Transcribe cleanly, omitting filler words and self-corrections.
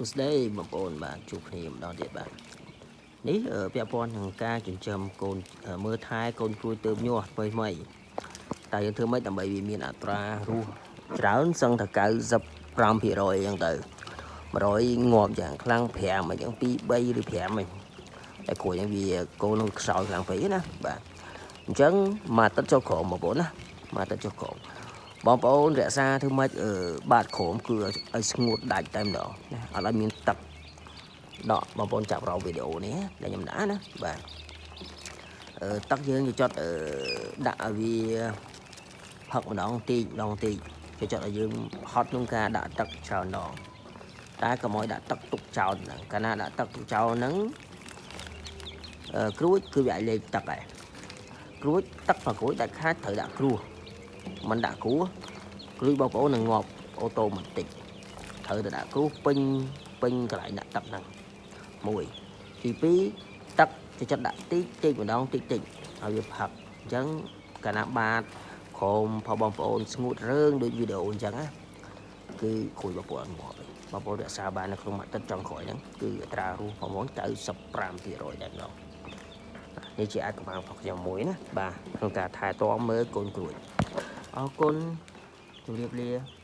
សួស្តីបងប្អូនបាទជួបគ្នាម្ដងទៀតបាទនេះពាក់ព័ន្ធនឹងការចិញ្ចឹមកូនមើលថែកូនក្រួយទៅញាស់ថ្មីថ្មីតែយើងធ្វើម៉េចដើម្បីវាមានអត្រារស់ច្រើនសឹងតែ95%អញ្ចឹងទៅ100ងាប់យ៉ាងខ្លាំង5អញ្ចឹង2 3ឬ5ហ្នឹងតែក្រួយហ្នឹងវាកូននឹងខ្សោយខ្លាំងពេកណាបាទអញ្ចឹងមួយអាទិត្យចុះក្រោមបងប្អូនណាមួយអាទិត្យចុះក្រោម បងប្អូនរក្សាធ្វើម៉េចអឺបាតក្រោមគឺឲ្យស្ងួតដាច់តែម្ដងណាអត់ឲ្យមានទឹកដក់បងប្អូនចាប់រកវីដេអូនេះដែលខ្ញុំដាក់ណាបាទទឹកយើងจะចត់ដាក់ឲ្យវាផឹកម្ដងតិចម្ដងតិចគេចត់ឲ្យយើងហត់ក្នុងការដាក់ទឹកច្រើនដងតែកុំឲ្យដាក់ទឹកទុកចោលហ្នឹងកាលណាដាក់ទឹកទុកចោលហ្នឹងក្រួចគឺវាអាចលេងទឹកដែរក្រួចទឹកប្រក្រួចដាច់ខាតត្រូវដាក់គ្រួសមិនដាក់គ្រួស គ្រួចបងប្អូននឹងងាប់automatic ត្រូវតែដាក់គ្រួសពេញពេញកន្លែងដាក់ទឹកហ្នឹងមួយទី2ទឹកจะចិត្តដាក់តិចតិចម្ដងតិចតិចឲ្យវាផឹកអញ្ចឹងកាលណាបាតក្រោមផលបងប្អូនស្ងួតរើងដូចវីដេអូអញ្ចឹងណាគឺគ្រួចបងប្អូនអត់ងាប់ទេបងប្អូនរក្សាបាននៅក្នុងមួយអាទិត្យចុងក្រោយហ្នឹងគឺអត្រារស់បងប្អូន95%តែម្ដងនេះជាអាចកំបាំងរបស់ខ្ញុំមួយណាបាទក្នុងការថែទាំមើលកូនក្រួចអរគុណជម្រាបលា។